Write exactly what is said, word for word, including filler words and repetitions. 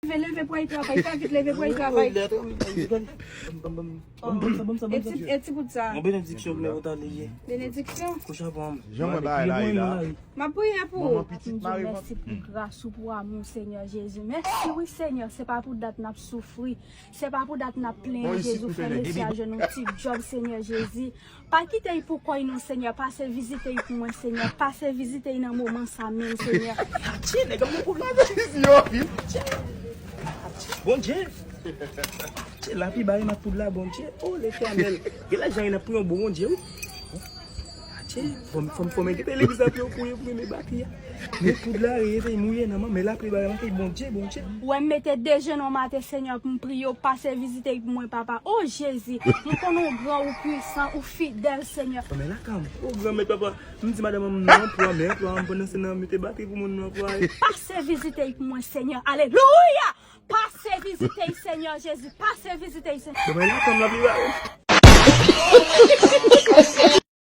Leve, leve pou al travay, pa vit leve pou al travay. Ban m sa, ban m sa, ban m sa. E ti, e ti bout sa. Yon benediksyon pou nou tande ye. Benediksyon. Kouch avan m. Jan mwen bagay la ye la. M ap priye pou ou. Manman pitit mare vant. Mèsi pou gras ou, pou amou, Senyè Jezi. Mèsi wi, Senyè, se pa pou dat n ap soufri. Se pa pou dat n ap plenyen, Jezi, ou fè mesye a jwenn yon ti djòb, Senyè Jezi. Pa kite l pou kò l non, Senyè. Pase vizite l pou mwen, Senyè. Pase vizite l nan moman sa menm, Senyè. Tye, nèg ap nan pwoblèm. Yo, vin. Bondye. Tye, lapli bare m ak poud la, Bondye. O Letènèl. Gen lè jan n ap priye yon bon Bondye, wi. Atye, fò m, fò m, fò m kite legliz la pou yo, pou yo, pou yo met batri a. Men poud la rete mouye nan men, men lapli bare m ak Bondye, Bondye. Wè, m mete de jenou maten, Senyè, pou m priye w, pase vizite pou mwen, papa. O Jezi, m konnen w gran, ou pwisan, ou fidèl, Senyè. Men la kanm, o granmèt, papa, m di madanm an m nan anplwa, men anplwa an m pandan se nan mete batri pou moun nan anplwa. Pase vizite pou mwen, Senyè. Alelouya! Pase vizite, Senyè Jezi, pase vizite, Senyè. Bon, men la kanm, lapli bare.